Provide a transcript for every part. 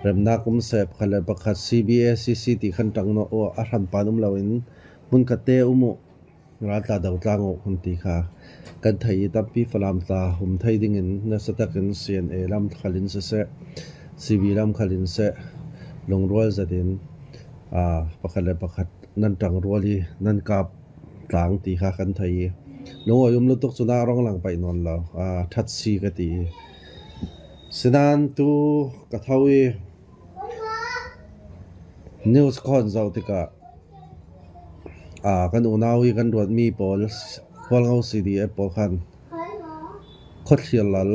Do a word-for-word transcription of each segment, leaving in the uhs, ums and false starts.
Remnak um seh pakhat le pakhat, C B A C C ti khan ṭang naw uh, a hran pan um loin hmun khatte um uh, ral tla do tlang uh hun ti kha kan thei i, tampi Falam tla hum thei dingin nasa takin C N A lam khalin siseh, C B lam khalin seh, lungrual zetin, aa, pakhat le pakhat nan ṭang rual i nan kap tlang ti kha kan thei i, lungawi um lutuk cun a rawng lang paih nawn lo, aa, ṭhat si ka ti i. Sinan tu ka tho i, news khawn zoh tikah, aa, kan unau i kan ruatmi pawl, Hualngo C D F pawl khan Khuathlial Lal,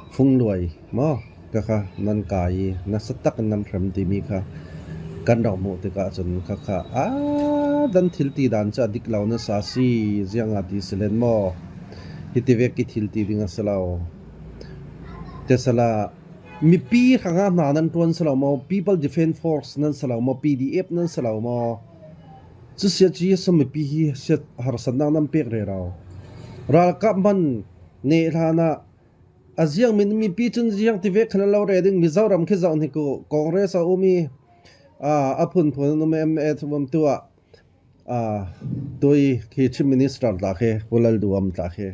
Fungluai maw, ka kha nan kai i nasa takin nan hrem timi kha kan rak hmuh tikah cun kha kha, aa, nan thil ti dan cu a dik lo nasa si, ziangah ti si len maw? Hitivek i thil ti ding a si lo. Tesala mipi hrangah hna nan ṭuan si lo maw? People Defence Force nan si lo maw? P D F nan si lo maw? Cu siat cu Jesuh mipi hi siat harsatnak nan pek rero. Ralkap hman neh hlanah a ziang min mipi cun ziang tivek khan an lo re ding. Mizoram khi zoh hnik uh, Congress a um i, aa, a phunphun an um, M F um tu ah, aa, tui khi Chief Minister tla khi, Pu Lalduhawm tla khi,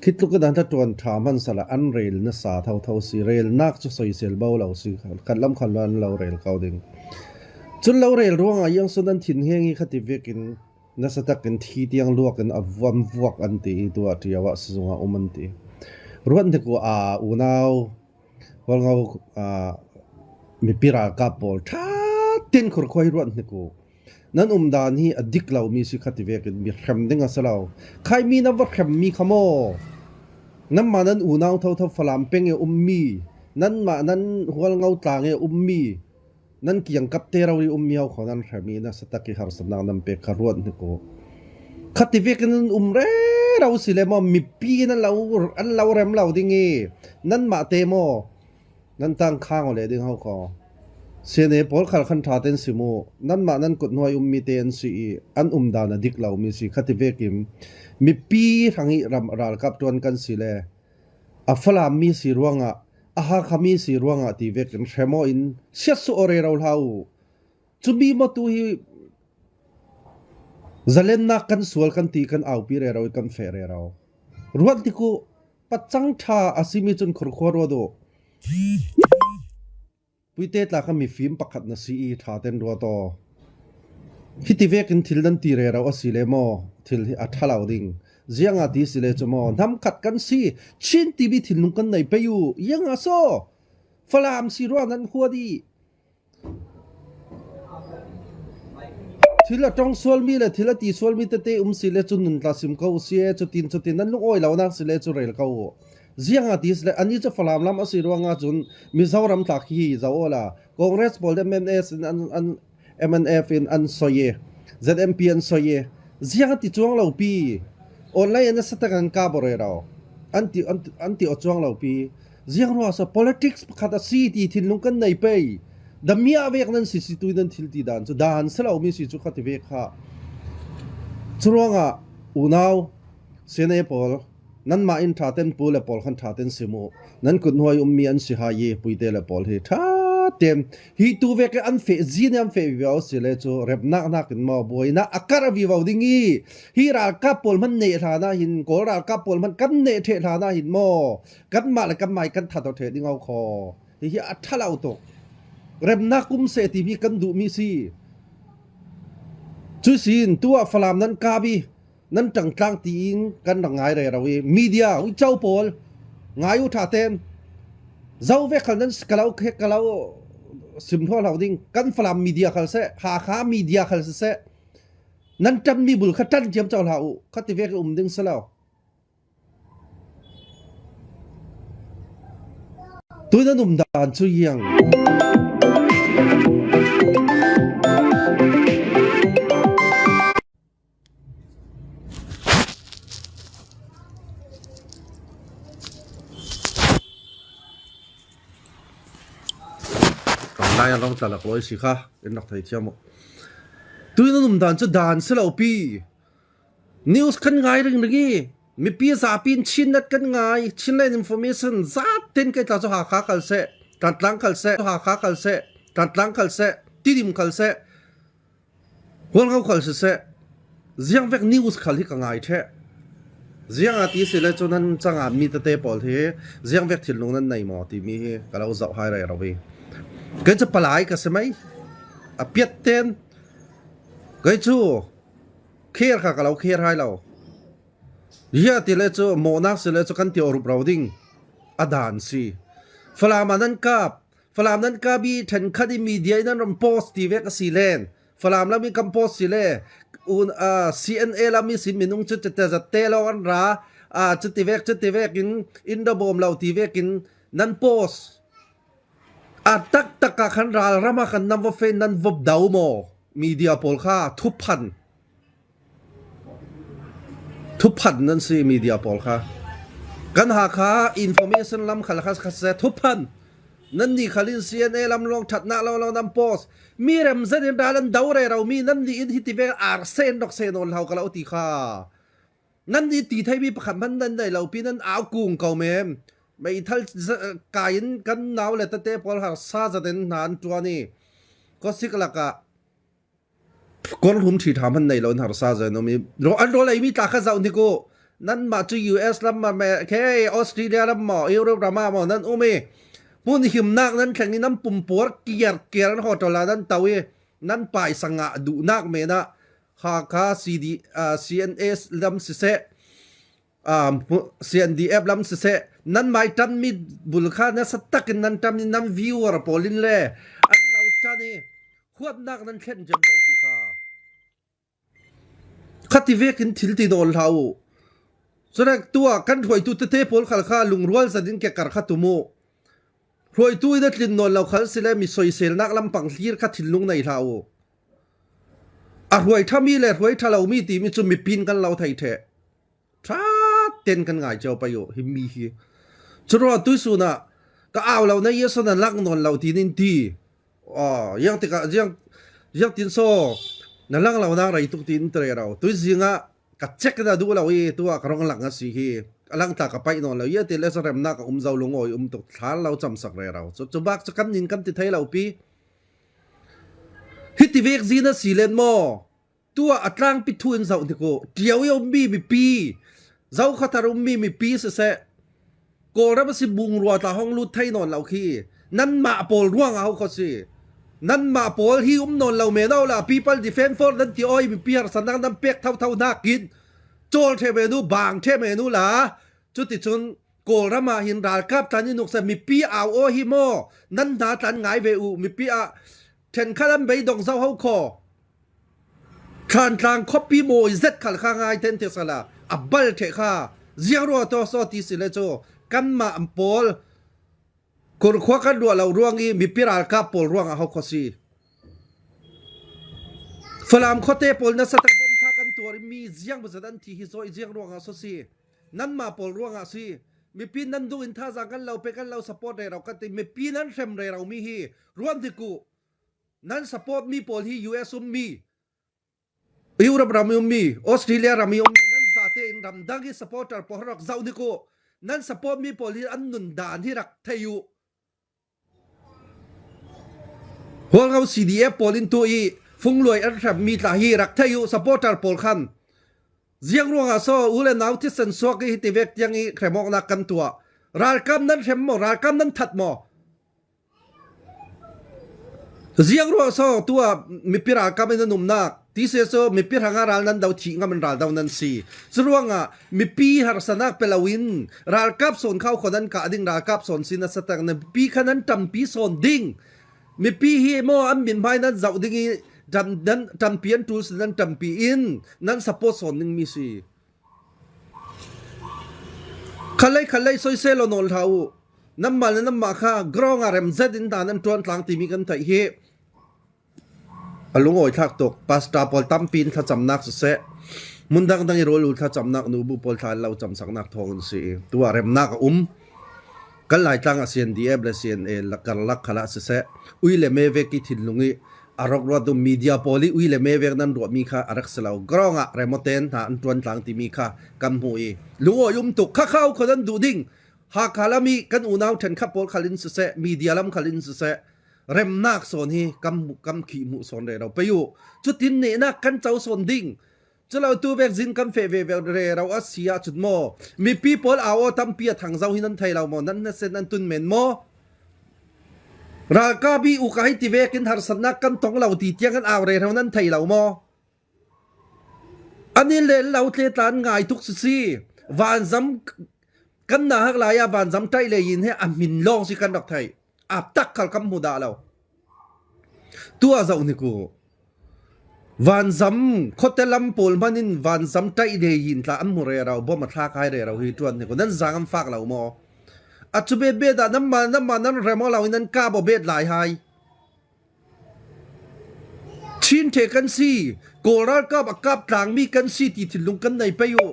khi tluk in an ṭuan ṭha hmansala an rel nasa thotho si, relnak cu soisel bo lo si, khatlam khan lo an lo rel ko ding. Cun lo rel ruangah ziang sun an thinheng i khati vekin nasa takin thi tiang luak in a vuam vuak an ti i, tuah ṭiau ah sizung ah um an ti. Ruat hnik uh, aa, unau Hualngo, aa, mipi ralkap pawl ṭha tin khurkhuai ruat hnik uh. Nan umdan hi a dik lomi si khati vekin mi hrem ding a si lo. Khai mi nan va hremmi kha maw? Nanmah nan unau thotho Falam peng i ummi, nanmah nan Hualngo tlang i ummi, nan kiangkap te rori ummi ho kho nan hrem i nasa tak i harsatnak nan pek kha ruat hnik uh. Khati vekin nan um rero si le maw? Mipi nan lo, an lo rem lo ding i, nanmah te maw? Nan tangkhang aw leh ding ho kho. C N A pawl khal khan ṭha ten si mu. Nanmah nan kut hnuai ummi te an si i, an umdan a dik lomi si khati vekin mipi hrang i ram ralkap ṭuan kan si le, a Falam mi si ruangah, a Hakha mi si ruangah ti vekin hrem aw in siatsuh aw rero hlah uh. Cumi maw tu hi zalennak kan sual kan ti, kan aupi rero i kan feh rero. Ruat hnik uh, pacang ṭha a simi cun khurkhua ruat uh. Puite tla kha mifim pakhat na si i ṭha ten ruat aw. Hiti vekin thil nan ti rero a si le maw? Thil hi a ṭha lo ding. Ziangah ti si le cu maw? Hnam khat kan si. Chin timi thinlung kan nei pei uh. Ziangah so? Falam si ruang nan huat i. Thil a ṭong sualmi le thil a ti sualmi tete um si le cu nun tla sim ko u si e, cutin cutin nan lungawi lonak si le cu rel ko u. Ziangah ti si le, ani cu Falam lam a si ruangah cun Mizoram tla khi hi zoh awla, Congress pawl le M N S in an, an, M N F in an soi e, Z M P an soi e. Ziangah ti cuang lo pi. Online in a satak an kap aw rero. An ti, an, an ti aw cuang lo pi. Ziang ruah sa politics pakhat a si ti thinlung kan nei pei. Damia vek nan si si tui nan thil ti dan cu dan si lomi si cu khati vek kha. Curuangah unau, C N A pawl, nanmah in ṭha ten pu le pawl khan ṭha ten si mu. Nan kut hnuai ummi an si hai i puite le pawl hi ṭha ten. Hi tu vek i an feh zin i an feh viau si le cu remnak nakin maw buainak a kar a vivo ding i, hi ralkap pawl hman neh hlanah hin, Kawl ralkap pawl hman kan neh ṭheh hlanah hin maw, kanmah le kanmai kan that aw ṭheh ding au kho. Hihi a ṭha lo tuk. Remnak kum seh timi kan duhmi si. Cuih sin, tuah Falam nan kap i, nan ṭangtlang tiin kan rak ngai rero i, media, uico pawl, ngai uh ṭha ten. Zo vek khal nan si ka lo, khe ka lo, sim hluahlo ding, kan Falam media khal seh, Hakha media khal siseh. Nan ṭanmi bul kha ṭan ciamco hlah uh, khati vek i um ding si lo. Tui nan um dan cu ziang. Online a lawng tla lak lawi si kha, in rak thei thiam uh. Tui nan um dan cu dan si lo pi. News kan ngai ringring i, mipi zapi in Chin nat kan ngai, Chinland Information, zaten kei tla cu Hakha khal seh. Thantlang khal seh, Hakha khal seh, Thantlang khal seh, Tidim khal seh, Hualngo khal siseh, ziangvek news khal hi ka ngai theh. Ziang a ti si le cu nan cang a mi tete pawl hi ziangvek thinlung nan nei maw timi hi ka lo zoh hai rero hi. Kei cu palai ka si mai. A piat ten kei cu kher kha ka lo kher hai lo. Ziah ti le cu mawhnak si le cu kan ti awrup ro ding a dan si. Falam ah nan kap, Falam nan kap i ṭhenkhat i media i nan ram post ti vek a si len. Falam lam i kan post si le, un, a, C N A lam i sin minung cu tete zatte lawng an ra, a, cuti vek, cuti vek in, in da bawm lo ti vek in nan post. A taktak ah khan ralram ah khan nan va fe, nan va do maw? Media pawl kha thuphan. Thuphan nan si media pawl kha. Kan Hakha information lam khal kha, kha se thuphan. Nannih khal in C N A lam lawng ṭhatnak lo lo nan post. Mi rem zet in ral an do rero mi nannih in hiti ve ar sen dok sen nawn hlau ka lo ti kha. Nannih ti thei mi pakhat hman nan nei lo pi nan au kung ko mem. Meithal za-, kai in kan nau le tate pawl harsa zat in hna an ṭuan i. Kawsik lakah kawrhlum ṭhi ṭha hman nei lo in harsa zat in um i. Ro-, an rawl ei mi tla kha zoh hnik u. Nanmah cu U S lam mah me, khe Australia lam maw, Europe ram ah maw nan um i. Hmun himnak nan thleng i nan pumpuar kiar kiar an hotel ah nan to i. Nan paisa ngah duhnak men ah Hakha C D, ah, C N A lam siseh, ah, C N D F lam siseh, nan mai ṭanmi bul kha nasa takin nan ṭan i nan viewer pawl in le an lo ṭan i huatnak nan thlen ciamco si kha. Khati vekin thil ti nawn hlah u. Cule tu ah kan hruaitu tete pawl khal kha lungrual zat in kekar kha tum u. Hruaitu in a tlin nawn lo khal si le mi soiselnak lampang hlir kha thinlung nei hlah u. A hruai ṭha mi le hruai ṭha lo mi timi cu mipi in kan lo thei ṭheh. Ṭha ten kan ngai cio pei u hi mi hi. Curuangah tuisun ah ka au lo na i a sawn a lak nawn lo tiin in ti. Aw, ziang tikah, ziang, ziang tin saw na lang lo nak rei tuk tiin in ti rero. Tui zingah ka cek in a duh lo i tu ah ka rong lang a si hi. A lang tla ka paih nawn lo i a ti le sa remnak a um zo lungawi um tuk thlan lo camsak rero. Cu, cu bak cu kan nin kan ti thei lo pi. Hiti vek zin a si len maw? Tu ah a tlangpi thu in zoh hnik u. Ṭio i a ummi mipi, zokhatar ummi mipi siseh, Kawlram a si bungrua tla hong lut thei nawn lo khi nanmah pawl ruangah ho kho si. Nanmah pawl hi um nawn lo men aw la People Defence Force nan ti aw i mipi harsatnak nan pek thotho hnakin cawl ṭheh men u, bang ṭheh men u la. Cuticun Kawlram ah hin ralkap tla nih nuksa mipi au aw hi maw? Nan hna tla an ngai ve u, mipi ah ṭhenkhat an beidong zoh ho kho. Thantlang khuapi mawi zet khal kha ngai ten ti sala a bal ṭheh kha. Ziang ruah tawh saw ti si le cu kanmah pawl kurkhua kan ruah lo ruang i mipi ralkap pawl ruangah ho kho si. Falam khuate pawl nasa tak bom thla kan tuar i mi ziang bazat an thi hi zaw i ziang ruangah saw si. Nanmah pawl ruangah si. Mipi nan duh in thazaang kan lo pe, kan lo support rero kan ti. Mipi nan hrem rero mi hi ruat hnik u. Nan support mi pawl hi U S um mi, Europe ram i um mi, Australia ram i um mi, nan zate in ramdang i supporter pawl rak zoh hnik u. Nan support mi pawl hi an nun dan hi rak thei u. Hualngo C D F pawl in tu i fungluai an hrem mi tla hi rak thei u supporter pawl khan. Ziang ruangah saw u le nau thisen suak i hiti vek tiang i hremawknak kan tuah? Ralkap nan hrem maw? Ralkap nan that maw? Ziang ruang saw tu ah mipi ralkap in nan umnak ti si cu mipi hrangah ral nan do thih ngam in ral do nan si. Curuangah mipi harsanak pe loin ralkap sawn khau kho nan kah ding, ralkap sawn si nasa tak mipi kha nan ṭampi sawn ding. Mipi hi maw an min hmai nan zoh ding i ṭam-, nan ṭampi an ṭul si nan ṭampi in nan support sawn ding mi si. Khalei khalei soisel aw nawl hlah u. Nanmah le nanmah kha ground ah rem zet in hna nan ṭuan tlang timi kan theih hi. A lungawi thlak tuk. Pastor pawl tampi in thlacamnak siseh, hmun dangdang i rawl u thlacamnak, nubu pawl thla an lo camsaknak thawng in si i tu ah remnak a um. Kan Laitlang ah C N D F le C N A la-, karlak khalah siseh, ui le me vek i thinlung i a rawk ruat um media pawl i ui le me vek nan ruahmi kha a rak si lo. Ground ah rem aw ten hna an ṭuan tlang timi kha kan hmu i lungawi um tuk. Kha khau kho nan duh ding. Hakha lam i kan unau ṭhenkhat pawl khal in siseh, media lam khal in siseh, remnak sawn hi kan, kan khih hmuh sawn rero pei uh. Cutin nehnak kan co sawn ding. Culo tu vek zin kan feh veve rero a si ahcun maw, mipi pawl au aw tampi a thang zo hi nan thei lo maw? Nan nasen nan tun men maw? Ralkap i uka hi ti vekin harsatnak kan tong lo ti tiang an au rero nan thei lo maw? An in len lo tle tla an ngai tuk sisi. Vanzam kan na hak lai ah vanzam ṭaih le in he a hmin lawng si kan rak thei. A tak khal kan hmu dah lo. Tu a zoh ni ku. Vanzam khuate lam pawl hman in vanzam ṭaih le in tla an hmu rero, bom a thlak hai rero hi ṭuan ni ku. Nan zang an fak lo maw? A cu bet bet ah nanmah, nanmah nan rem aw lo in nan kap aw bet lai hai. Chin ṭhe kan si, Kawl ralkap a kap tlangmi kan si ti thinlung kan nei pei uh.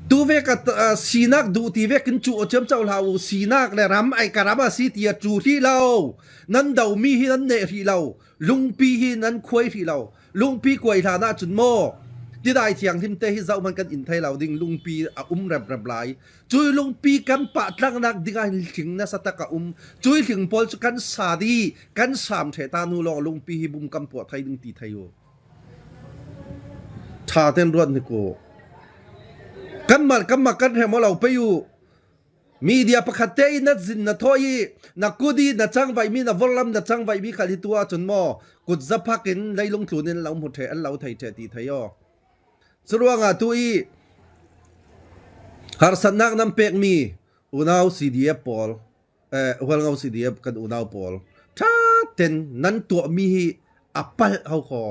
Tu vek a, a, sinak duh ti vekin cu aw ciamco hlah uh, sinak le ram ai ka ram a si ti a cu hrih lo. Nan domi hi nan neh hrih lo, lungpi hi nan khuai hrih lo. Lungpi kuai hlan ahcun maw, tidai thianghlim te hi zohman kan in thei lo ding, lungpi a um remrem lai. Cui lungpi kan pahtlangnak dingah hin hling nasa tak a um. Cui hling pawl cu kan sa dih, kan sam ṭheh ta hnu lawng lungpi hi bum kan puah thei ding ti thei uh. Ṭha ten ruat ni ku. Kanmah, kanmah kan hrem aw lo pei uh. Media pakhat te i na zin na thawh i, na kut i na cangvaihmi, na vorlam na cangvaihmi khal hi tu ahcun maw, kut zaphak in leilung tlun in an lo hmu ṭheh, an lo thei ṭheh ti thei aw. Curuangah tu i harsatnak nan pekmi unau C D F pawl, eh, Hualngo C D F kan unau pawl ṭha ten nan tuahmi hi a palh ho kho.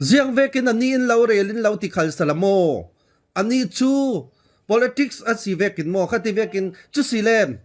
Ziang vekin anih in lo rel in lo ti khal sala maw? Anih cu politics a si vekin maw? Khati vekin cu si le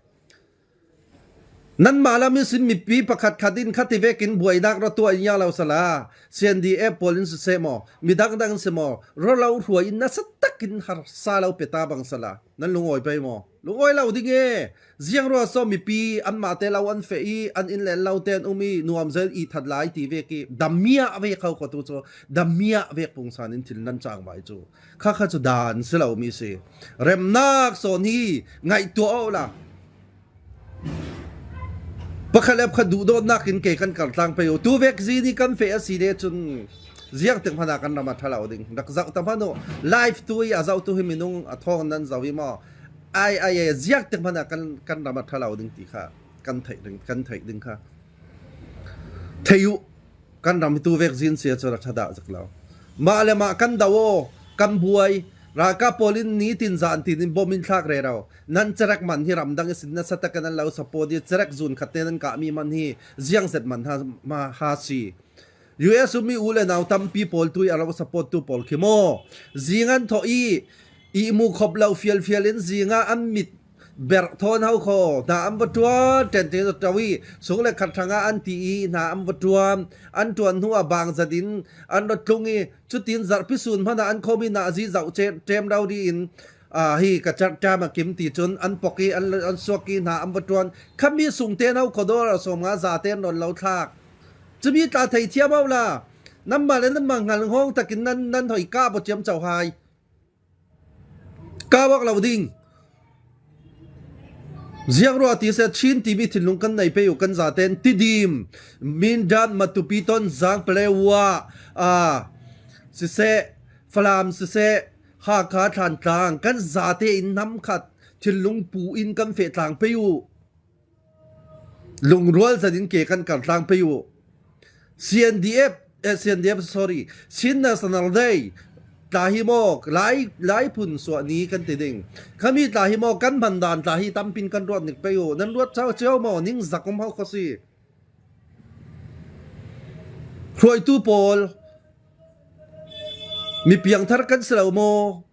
nanmah lam ihsin mipi pakhat khat in khati vekin buainak ra tuah in ya lo sala, C N D F pawl in siseh maw, midang dang in si maw, ra lo hruai in nasa takin harsa lo pe ta bang sala, nan lungawi pei maw? Lungawi lo ding e. Ziang ruah so mipi anmah te lo an feh i an inn le an lo te an um i nuam zel i that lai ti vek i damiah vek ho kho tu cu damiah vek pungsan in thil nan cangvai cu kha kha cu dan si lo mi si. Remnak sawn hi ngaihtuah awla. Pakhat le pakhat duhdawtnak in ke kan kartlang pei uh. Tu vek zin i kan feh a si le cun ziangtik hmanh ah kan ram a ṭha lo ding. Rak zoh ta hmanh uh. Live tu i a zoh tu hi minung a thawng nan zoh i maw? Ai, ai, ai, ziangtik hmanh ah kan, kan ram a ṭha lo ding ti kha kan theih ding, kan theih ding kha. Thei uh. Kan ram hi tu vek zin si ahcun a ṭha dah zik lo. Mah le mah kan do aw, kan buai. Ralkap pawl in nitin zan tin in bom in thlak rero. Nan cerek man hi ramdang ihsin nasa takin an lo support i cerek zun khat te nan kahmi man hi ziang zet man ha, ma, ha si. U S ummi u le nau tampi pawl tu i a lo support tu pawl khi maw? Zing an thawh i ihmu khop lo fialfial in zingah an mit berh thawn ho kho, hna an va ṭuan, ṭenṭin a ṭo i, sung le khat hrangah an ti i, hna an va ṭuan, an ṭuan hnu ah bang zat in an ra tlung i, cutin zarhpi sun hmanh ah an khawm i, nazi zoh ṭem rori in, aa, hi ka ṭam a kim ti cun an pok i, an, an suak i, hna an va ṭuan. Khami sung te no kho dawr a sawm nga za te an rawn lo thlak. Cumi tla thei thiam awla, nanmah le nanmah hngal hngawng takin nan, nan hoi kah baw ciamco hai. Kah awk lo ding. Ziang ruah ti seh, Chin timi thinlung kan nei pei uh kan zaten Tidim, Mindat, Matupi, Tonzang, Paletwa, aa, siseh, Falam siseh, Hakha, Thantlang kan zate in hnam khat thinlung pu in kan feh tlang pei uh. Lungrual zat in ke kan kartlang pei uh. C N D F, eh, C N D F, sorry, Chin National Day tla hi maw, Lai, Lai phun suah ni kan ti ding. Khami tla hi maw, kan hman dan tla hi tampin kan ruat nik pei uh. Nan ruat cau cio maw, ning zak um ho kho si. Hruaitu pawl, mi piangthar kan si lo maw?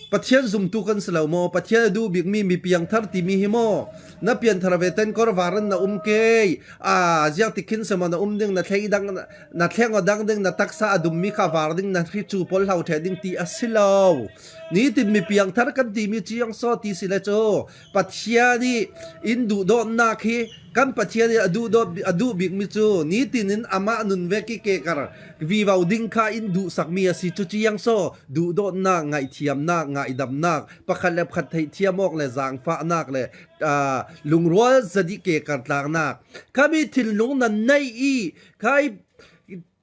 Pathian zumtu kan si lo maw? Pathian a duh bikmi mi piangthar timi hi maw? Na pianthar ve ten kawr var in na um kei. A, ziangtik khin sema na um ding, na thleng dang, na thleng aw dang ding, na taksa a dum mi kha var ding, na hri cu pawl hlau ṭheh ding ti a si lo. Nitin mi piangthar kan timi ciang saw ti si le cu, Pathian i in duhdawtnak hi kan Pathian i a duhdawt, a duh bikmi cu nitin in amah nun vek i kekar vivo ding kha in duhsakmi a si. Cu ciang saw duhdawtnak, ngaihthiamnak, ngaihdamnak, pakhat le pakhat theihthiam awk le zaangfahnak le, aa, lungrual zat i kekar tlangnak. Khami thinlung na nei i, khai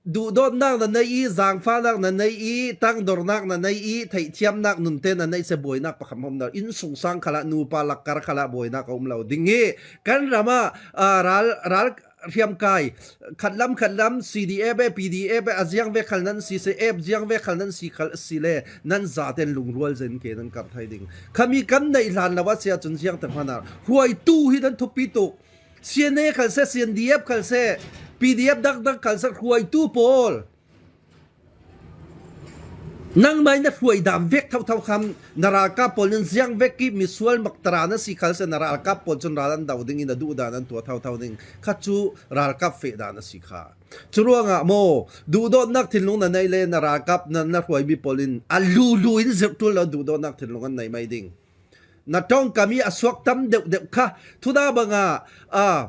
duhdawtnak na nei i, zaangfahnak na nei i, tangdornak na nei i, theihthiamnak nunte na nei se buainak pakhat hmawm lo. Innsungsang khalah, nupa lakkar khalah buainak a um lo ding i, kan ram ah, aa, ral, ral hriamkai, khatlam khatlam, C D F e, P D F e, a ziang vek khal nan si se, F ziang vek khal nan si khal si le, nan zaten lungrual zen ke nan kar thai ding. Khami kan neih hlan lo a si ahcun ziangte hmanh ah hruaitu hi nan thupi tuk. C N A khal se, C N D F khal se, P D F dakdak khal se, hruaitu pawl. Nangmah in na hruai dan vek thotho khan na ralkap pawl nin ziang vek i misual maktara na si khal se, na ralkap pawl cun ral an do ding i na duh dan an tuah thotho ding kha cu ralkap feh dan a si kha. Cu ruangah maw, duhdawtnak thinlung na nei le na ralkap na, na hruaimi pawl in a lulu in zirh ṭul lo duhdawtnak thinlung an nei mai ding. Na ṭongkam i a suak tam deuh deuh kha, thuda bangah, a,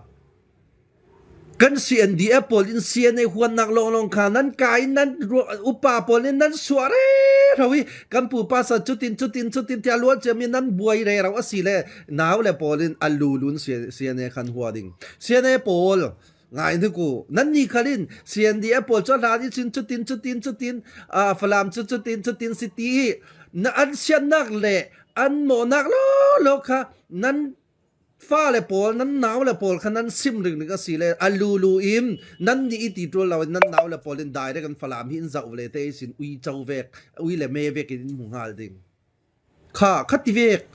kan C N D F pawl in C N A huannak lawnglawng kha nan kai in nan ruah, upa pawl in nan suah rero i, kan pupa sa cutin, cutin, cutin tiah luat ciami nan buai rero a si le, nau le pawl in a lulun C N A khan hua ding. C N A pawl, ngai hnik u, nannih khal in C N D F pawl cu a hlan i cun cutin, cutin, cutin, aa, Falam cu cutin, cutin si ti i, na an siannak le an mawhnak lawlaw kha nan fale pawl, nan nau le pawl kha nan sim ringring a si le, a lulu in nannih i ti ṭul lo in nan nau le pawl in direct an Falam hi in zoh le te i sin ui co vek, ui le me vek in in hmu hngal ding. Kha, kha ti vek.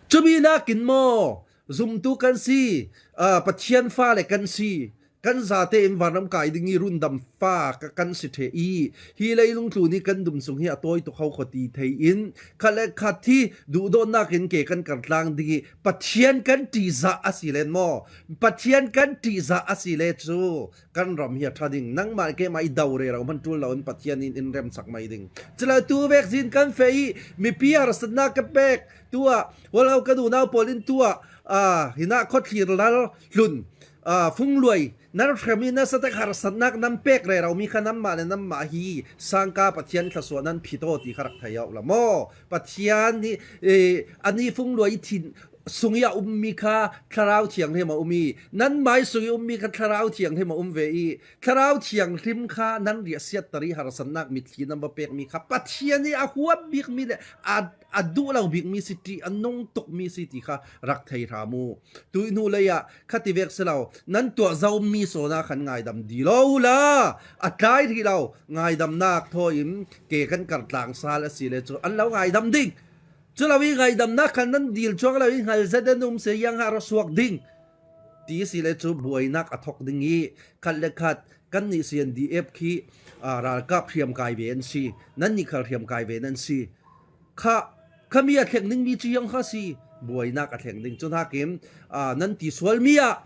Cumi nakin maw, zumtu kan si, aa, Pathian fale kan si, kan zate in vanram kai ding i rundam fa ka kan si ṭheh i, hi leilung tlun i kan dum sung hi a tawi tuk ho khuati thei in, khat le khat hi duhdawtnak in ke kan kar tlang ding i, Pathian kan ṭihzah a si len maw? Pathian kan ṭihzah a si le cu kan ram hi a ṭha ding. Nangmah keimah i do rero hman ṭul lo in Pathian in in remsak mai ding. Culo tu vek zin kan feh i mipi harsatnak ka pek. Tuah, hualho ka unau pawl in tuah, aa, hinah khuathlir lal hlun, aa, fungluai, nan hrem i nasatek harsatnak nan pek rero mi kha nanmah le nanmah hi sangka Pathian thlasuah nan phit aw ti kha rak thei awk la maw? Pathian hi, eh, ani fungluai thin sung i a ummi kha Thlarau Thianghlim a um i, nanmai sung i ummi kha Thlarau Thianghlim a um ve i, Thlarau Thianghlim kha nan riahsiatter i harsatnak mitthli nan va pekmi kha Pathian i a huap bikmi le a, a duh lo bikmi si, ṭih a nung tukmi si ti kha rak thei hram u. Tuihnu lei ah kha ti vek si lo, nan tuah zomi sawn ah khan ngaidam dih lo la, a tlai rih lo, ngaidamnak thaw in ke kan kar tlang sal a si le cu an lo ngaidam ding. Cu lo i ngaidamnak khan nan dil cuang lo i hngal zet an um se, iang ha ra suak ding ti si le cu buainak a thok ding i, khat le khat kannih C N D F khi, aa, ralkap hriamkai ve an si, nannih khal hriamkai ve nan si. Kha, khami a thleng dingmi cu iang kha si, buainak a thleng ding. Cu hnakin, aa, nan ti sualmi ah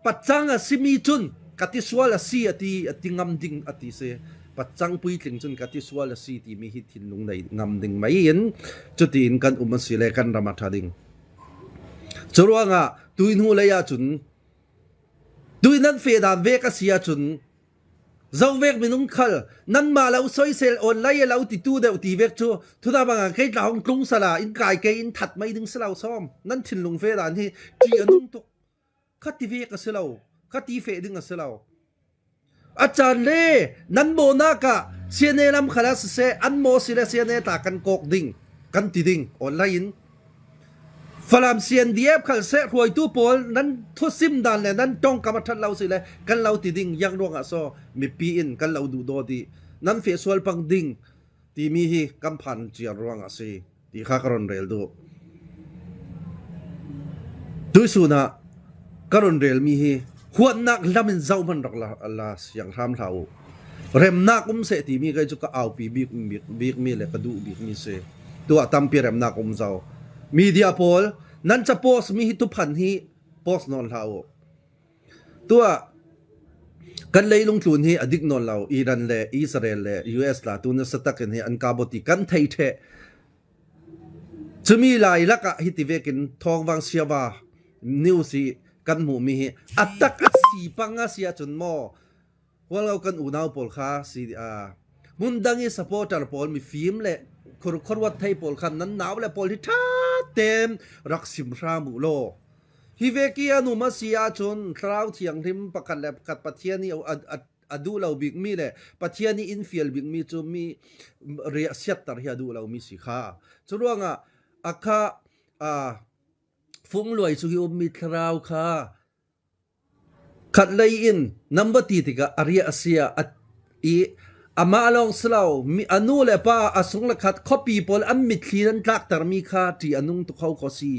patcang a simi cun ka ti sual a si, a ti, a ti ngam ding a ti si. Patcang puitling cun ka ti sual a si timi hi thinlung nei ngam ding mai in, cutiin kan um a si le kan ram a ṭha ding. Cu ruangah tuihnu lei ahcun, tui nan feh dan vek a si ahcun, zo vek minung khal, nanmah lo soisel online a lo titu deuh ti vek cu, thuda bangah kei tla hong tlung sala, in kai kei in that mai ding si lo sawm. Nan thinlung feh dan hi ṭih a nung tuk. Kha ti vek a si lo, kha ti feh ding a si lo. A caan le nan mawhnak ah C N A lam khal ah siseh, an maw si le C N A tla kan kawk ding, kan ti ding online in. Falam C N D F khal seh, hruaitu pawl nan thusim dan le nan ṭongkam a ṭhat lo si le kan lo ti ding, iang ruangah saw mipi in kan lo duhdawt i nan feh sual pang ding timi hi kan phan ciar ruangah a si ti kha ka run rel duh. Tuihsun ah ka run relmi hi huatnak lam in zohman rak la, la sianghram hlah u. Remnak um seh timi kei cu ka aupi bik, bik, bikmi le ka duh bikmi si. Tuah tampi remnak um zo. Media pawl, nan capaws mi hi thuphan hi post nawn hlah uh. Tua kan leilung tlun hi a dik nawn lo, Iran le Israel le U S tla tu nasa takin hi an kap uh ti kan thei ṭheh. Cumi lai lakah hiti vekin thawngvang siava news hi kan hmuh mi hi a tak a si pang a si ahcun maw, Hualngo kan unau pawl kha si, aa, hmun dang i supporter pawl, mifim le khur-, khuaruat thei pawl khan nan nau le pawl hi ṭha tein rak sim hram uh law. Hi vek i a num a si ahcun Thlarau Thianghlim pakhat le pakhat Pathian i a, a, a duh lo bikmi le Pathian i in fial bikmi cu mi riahsiatter hi a duh lomi si kha. Curuangah a kha, aa, fungluai sung i ummi thlarau kha khat lei in number ti tikah a riah a sia a, i amah lawng si lo, mi, a nu le pa, a sung le khat, khuapi pawl an mitthli nan tlaktermi kha ṭih a nung tuk ho kho si.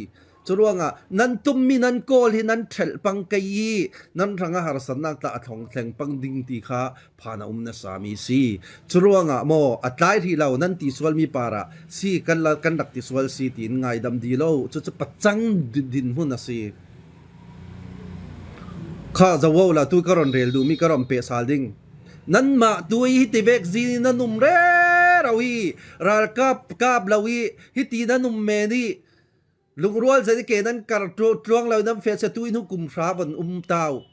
Curuangah nan tummi nan kawl hi nan ṭhelh pang kei i nan hrangah harsatnak tla a thlong thleng pang ding ti kha phan a um nasa mi si. Curuangah maw a tlai hrih lo nan ti sualmi parah si kan la, kan rak ti sual si tiin ngaidam di lo. Cucu pacang di-, dinhmun a si. Kha zoh la tu ka ron rel duhmi ka ron peh sal ding. Nanmah tu i hiti vek zin i nan um rero i ralkap kap lo i hiti nan um men i lungrual zet i ke nan kar tlu-, tluang lo i nan feh se tu in hukum hra von um tau.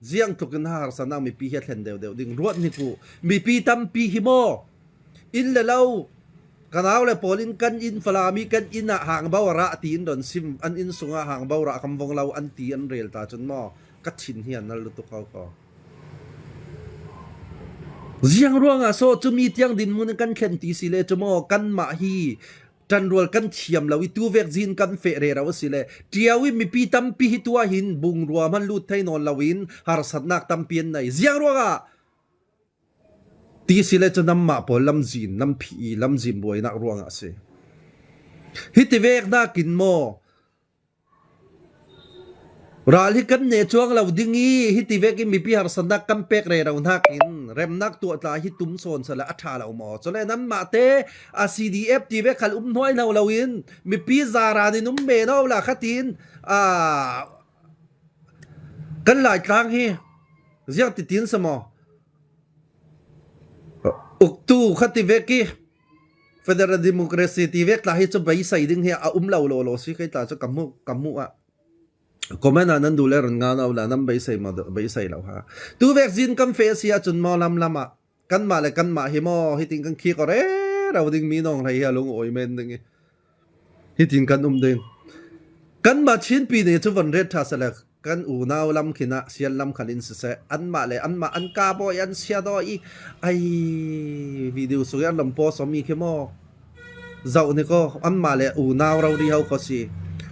Ziang tlukin harsatnak mipi hi a thlen deuhdeuh ding. Ruat hnik uh. Mipi tampi hi maw? Inn le lo. Ka nau le pawl in kan inn Falam i kan inn ah hangbo a rah tiin don sim. An inn sungah hangbo rah kam vong lo an ti an rel ta cun maw? Ka thin hi a nal lutuk ko ko. Ziang ruangah so cumi tiang dinhmun in kan thlen ti si le cu maw? Kanmah hi ṭanrual kan thiam lo i tu vek zin kan feh rero a si le ṭiau i mipi tampi hi tuah hin bungruam han lut thei nawn lo in harsatnak tampi an nei. Ziang ruangah ti si le cu nanmah pawl lamzin, lamphih i lamzin buainak ruangah a si. Hiti vek nakin maw? Ral hi kan neh cuang lo ding i hiti vekin mipi harsatnak kan pek rero hnakin remnak tuah tla hi tum sawn sala a ṭha lo maw? Cule nanmah te a C D F ti vek khal um hnuai lo loin mipi zaran in um men aw la khatin, aa, kan Laitlang hi ziang titin sa maw? Uktu kha ti vek i Federal Democracy ti vek tla hi cu beisei ding hi a um lo lawlaw si kei tla cu ka hmuh, ka hmuh ah. Comment ah nan duh le ron ngan aw la nan beisei maw, beisei lo ha. Tu vek zin kan feh a si ahcun maw lamlam ah kanmah le kanmah hi maw hitin kan khik aw rero ding mi nawng hlei hi a lung awi men ding i. Hitin kan um ding. Kanmah Chinpi nih cu von ret ṭha seh le kan unau lam khin ah sial lam khal in siseh, anmah le anmah an kap aw i an siat aw i, ai, video sung i an lam post awmi khi maw? Zoh ni ko, anmah le unau rori ho kho si.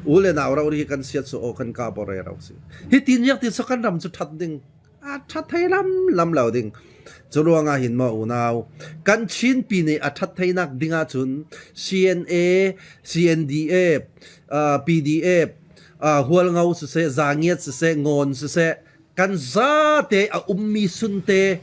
U le nau rori kan siat suh aw, kan kap aw rero si. Hitin ziak ti so kan ram cu ṭhat ding. A ṭhat thei lam lam lo ding. Curuangah hin maw unau, kan Chinpi nih a ṭhat theinak ding ahcun C N A, C N D F, aa, P D F, aa, Hualngo siseh, Zangiat siseh, Ngawn siseh, kan zate a ummi sunte,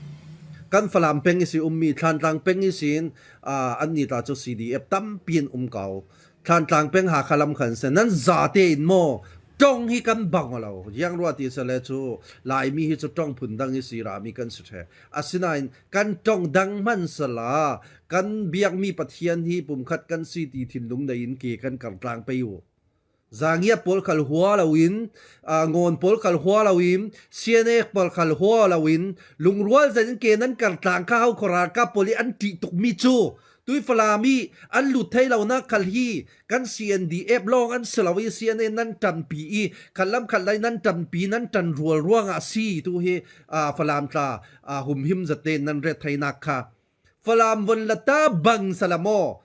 kan Falam peng ihsin ummi, Thantlang peng ihsin, aa, annih tla cu C D F tampi an um ko. Thantlang peng Hakha lam khan siseh, nan zate in maw ṭong hi kan bang aw lo. Ziang ruah ti seh le cu Laimi hi cu ṭong phun dang i si rami kan si ṭheh. Asinain kan ṭong dang hman sala kan biakmi Pathian hi pumkhat kan si ti thinlung nei in ke kan kartlang pei uh. Zangiat pawl khal hua loin, aa, Ngawn pawl khal hua loin, C N A pawl khal hua loin, lungrual zet in ke nan kartlang kha ho khuaralkap pawl i an ṭih tukmi cu tui Falam i an lut thei lonak khal hi kan C N D F lawng an si lo i C N A nan ṭanpi i khatlam khatlai nan ṭanpi nan ṭan rual ruangah a si tu hi, aa, Falam tla, aa, humhim zate nan ret theinak kha. Falam von la ta bang sala maw?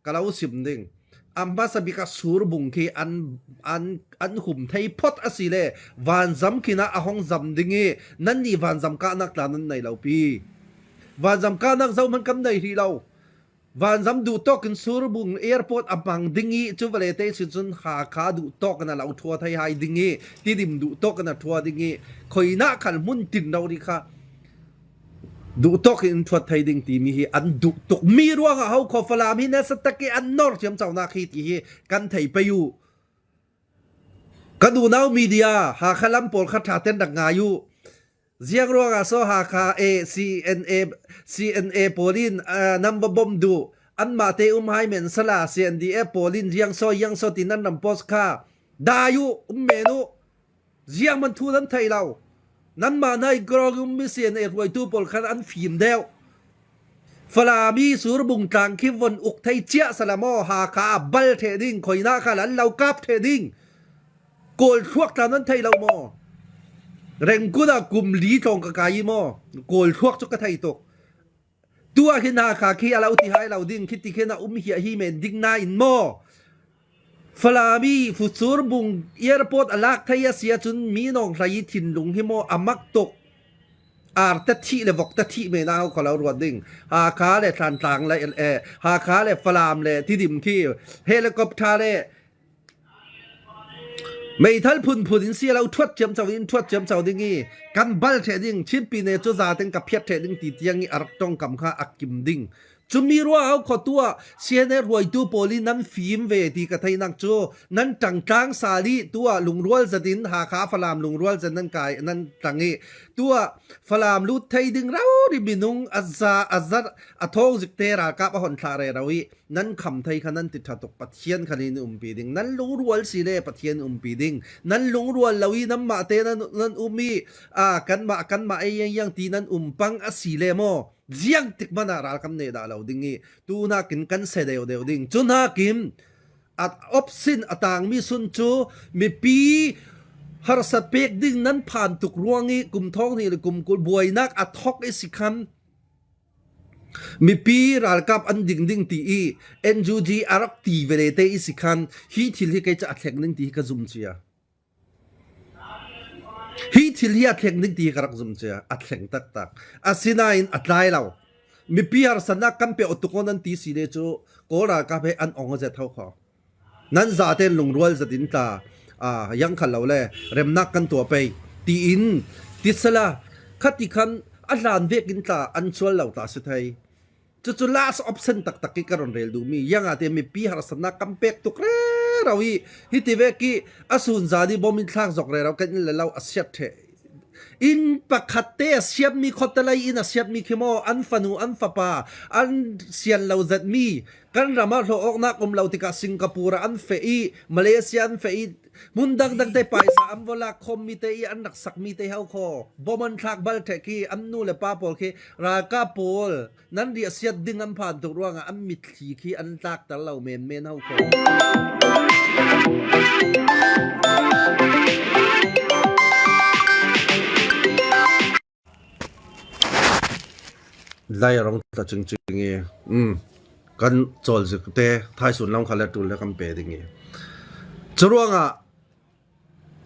Ka lo sim ding. A hmasa bik a surbung khi an, an, an hum thei phot a si le vanzam khin ah a hong zam ding i nannih vanzam kahnak tla nan nei lo pi. Vanzam kahnak zohman kan nei hrih lo. Vanzam duhtawk in surbung airport a hmang ding i cu vawlei te sin cun Hakha duhtawk in a lo ṭhua thei hai ding i Tidim duhtawk in a ṭhua ding i khoinah khal hmun tin rori kha duhtawk in ṭhuat thei ding timi hi an duh tukmi ruangah ho kho Falam hi nasa tak i an nor thiam caunak hi ti hi kan thei pei uh. Ka unau media, Hakha lam pawl kha ṭha ten rak ngai uh. Ziang ruangah saw Hakha e C N A, C N A pawl in, ah, nan va bom duh. Anmahte um hai men sala C N D F pawl in ziang saw, ziang saw ti nan ram post kha. Dai uh, um men uh. Ziang man thu nan thei lo. Nanmah na i grawng um mi C N A hruaitu pawl khan an fim deuh. Falam i Surbung tlang khi von uk thei ciah sala maw, Hakha a bal theh ding, khoina kha lan lo kap theh ding. Kawl thluak tla nan thei lo maw? Rengkun ah kum li tlawng ka kai i maw? Kawl thluak cu ka thei tuk. Tuah hin Hakha khi a lo ti hai lo ding, khi ti khin a um hiah hi men ding nain maw? Falam i Surbung airport a lak thei a si ahcun mi nawng hlei i thinlung hi maw a mak tuk. Ar ta thih le vok ta thih men a hau kho lo ruat ding. Hakha le Thantlang le, eh, Hakha le Falam le Tidim khi helicopter le meithal phunphun in si a lo thuat ciamco in thuat ciamco ding i kan bal theh ding, Chinpi ne cu zaten ka phiat theh ding ti tiang i a rak ṭongkam kha a kim ding. Cumi ruah hau kho tuah C N A hruaitu pawl i nan fim ve ti ka theinak cu nan ṭangtlang sal i tuah lungrual zat in Hakha Falam lungrual zat nan kai nan tlang i tuah Falam lut thei ding rori minung a za a zat a thawng zikte ralkap a hon thlah rero i nan kham thei kha nan ti ṭha tuk. Pathian kha nin umpi ding, nan lungrual si le Pathian umpi ding, nan lungrual lo i nanmahte nan, nan um i, a, kanmah, kanmah ei iang iang ti nan um pang a si le maw? Ziang tik hmanh ah ralkam neh dah lo ding i, tu nakin kan se deuh deuh ding. Cu nakin a option a tangmi sun cu mipi harsa pek ding nan phan tuk ruang i kum thawng hnih le kum kul buainak a thok i si khan mipi ralkap an ding ding ti i N U G a rak ti ve le te i si khan hi thil hi kei cu a thleng ding ti hi ka zum cia. Hi thil hi a thleng ding ti hi ka rak zum cia, a thleng taktak. Asinain a tlai lo. Mipi harsatnak kan pe awk tuk aw nan ti si le cu Kawl ralkap he an ong a zet ho kho. Nan zaten lungrual zat in tla, aa, yang khat lo le remnak kan tuah pei tiin ti sala khat i khan a hlan vek in tla an sual lo tla si thei. Cucu last option taktak i ka run rel duhmi, ziangah te mipi harsatnak kan pek tuk rero i, hiti vek i a sun zan i bom in thlak zok rero kan inn le lo a siat ṭheh. Inn pakhat te a siatmi khuatalei in a siatmi khi maw, an fanu, an fapa, an sian lo zetmi, kan ram ah hlawh awknak um lo tikah Singapore ah an feh i, Malaysia an feh i, hmun dangdang te paisa an va lak khawmmi te i an rak sakmi te ho kho. Bom an thlak bal ṭheh khi an nu le pa pawl khi ralkap pawl nan riahsiat ding an phan tuk ruangah an mitthli khi an tlakter lo menmen ho kho. Lai a rong ta cingcing i, um, kan cawlzik te thaisun lam kha le tul le kan pe ding i. Curuangah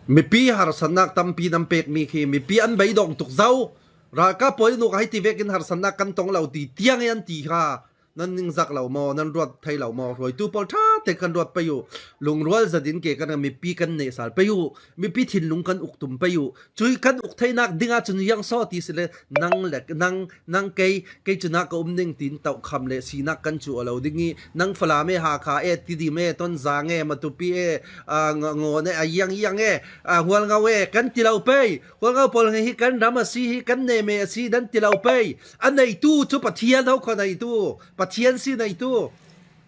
mipi harsatnak tampi nan pekmi khi mipi an beidong tuk zo. Ralkap pawl in uk a hiti vekin harsatnak kan tong lo ti tiang i an ti kha nan ningzak lo maw, nan ruat thei lo maw? Hruaitu pawl ṭha te kan ruat pei uh. Lungrual zat in ke kan mipi kan neh sal pei uh. Mipi thinlung kan uk tum pei uh. Cui kan uk theinak ding ahcun ziang saw ti si le nang le nang, nang kei, kei cunah ka um ning tiin tohkham le sinak kan cuh a lo ding i, nang Falam e, Hakha e, Tidim e, Tonzang e, Matupi e, aa, Nga-, Ngawn e, a iang iang e, aa, Hualngo e kan ti lo pei. Hualngo pawl hi kan ram a si, hi kan neme a si nan ti lo pei. A neitu cu Pathian ho kho neitu, Pathian si neitu.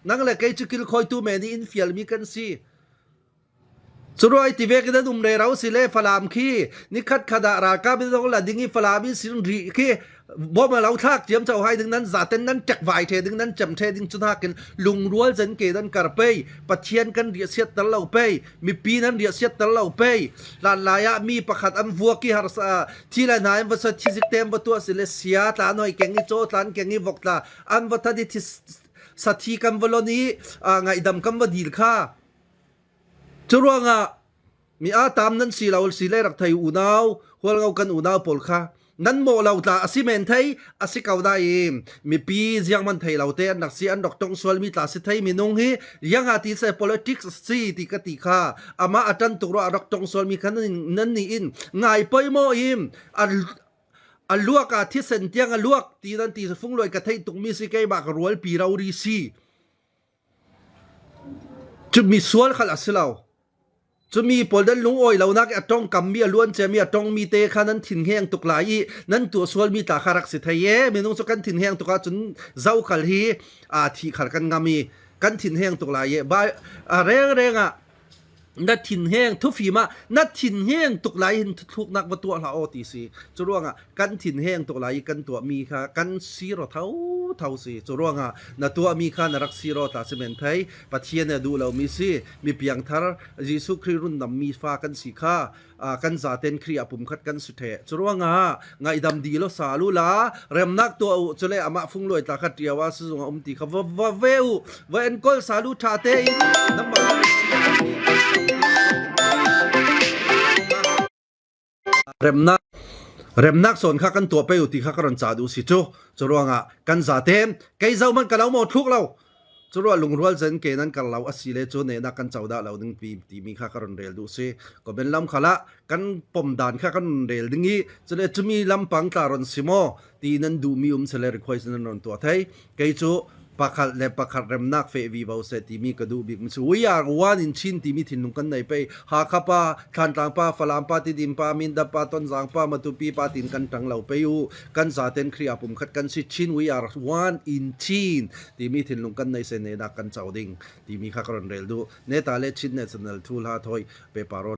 Nang le kei cu kilkhawitu men i in fialmi kan si. Curuai ti vekin nan um rero si le Falam khi ni khat khat ah ralkap in zong la ding i Falam in sin rih khi bom a lo thlak ciamco hai ding, nan zaten nan ṭekvai ṭhe ding, nan cem ṭhe ding, cu hnakin lungrual zen ke nan kar pei. Pathian kan riahsiat ter lo pei, mipi nan riahsiat ter lo pei. Hlanlai ah mi pakhat an vuak i harsa, thi le hna an va sa, thi zik te an va tuah si le sia tla an hoi keng i, caw tla an keng i, vok tla an va that i, thi, sa thi kan va lon i, aa, ngaihdam kan va dil kha. Curuangah mi aa tam nan si lo si le rak thei unau, Hualngo kan unau pawl kha nan mawh lo tla a si men thei, a si ko dai i mipi ziangman thei lo te an rak si, an rak ṭong sual mi tla si thei minung hi, ziangah ti se politics a si ti ka ti kha, amah a ṭan tuk ruah a rak ṭong sual mi kha nan, nan nih in ngai poimawh i a, a luak ah thisen tiang a luak ti nan ti fungluai ka theih tuk mi si, keimah ka rualpi rori si. Cu misual khal a si lo. Cumi pawl nan lungawi lo nak i a ṭawngkam mi, a luancia mi, a ṭawng mite kha nan thinheng tuk lai i nan tuah sual mi tla kha rak si thei e. Minung cu kan thinheng tuk ahcun zokhal hi aa thih khal kan ngam i kan thinheng tuk lai i bai a rengreng ah na thinheng thufim ah na thinheng tuk lai hin thuthluknak va tuah hlah aw ti si. Curuangah kan thinheng tuk lai i kan tuahmi kha kan sir aw thotho si. Curuangah na tuahmi kha na rak sir aw ta si men thei. Pathian a duh lomi si. Mi piangthar Jesuh Khrih rundammi fa kan si kha, aa, kan zaten Khrih a pumkhat kan si ṭheh. Curuangah ngaihdam dil aw sal uhla remnak tuah uh, cule amah fungluai tla kha ṭiau a si zungah um ti kha va, va ve uh, va enkawl sal uh ṭha tein. Nangmah remnak, remnak sawn kha kan tuah pei uh ti kha ka run cah duh si cu. Curuangah kan zaten kei zohman ka lo mawhthluk lo. Curuah lungrual zen ke nan kar lo a si le cu nehnak kan co dah lo ding pi timi kha ka run rel duh si. Comment lam khalah kan pom dan kha kan run rel ding i cule cumi lampang tla run si maw ti nan duhmi um si le request nan run tuah thei. Kei cu pakhat le pakhat remnak feh vivo seh timi ka duh bik si. We are one in Chin timi thinlung kan nei pei. Hakha pa, Thantlang pa, Falam pa, Tidim pa, Mindat pa, Tonzang pa, Matupi pa tin kan ṭang lo pei uh. Kan zaten Khrih a pumkhat kan si. Chin, we are one in Chin timi thinlung kan nei seh, nehnak kan co ding timi kha ka run rel duh. Neta le Chin National thu hla thawi pehpar aw.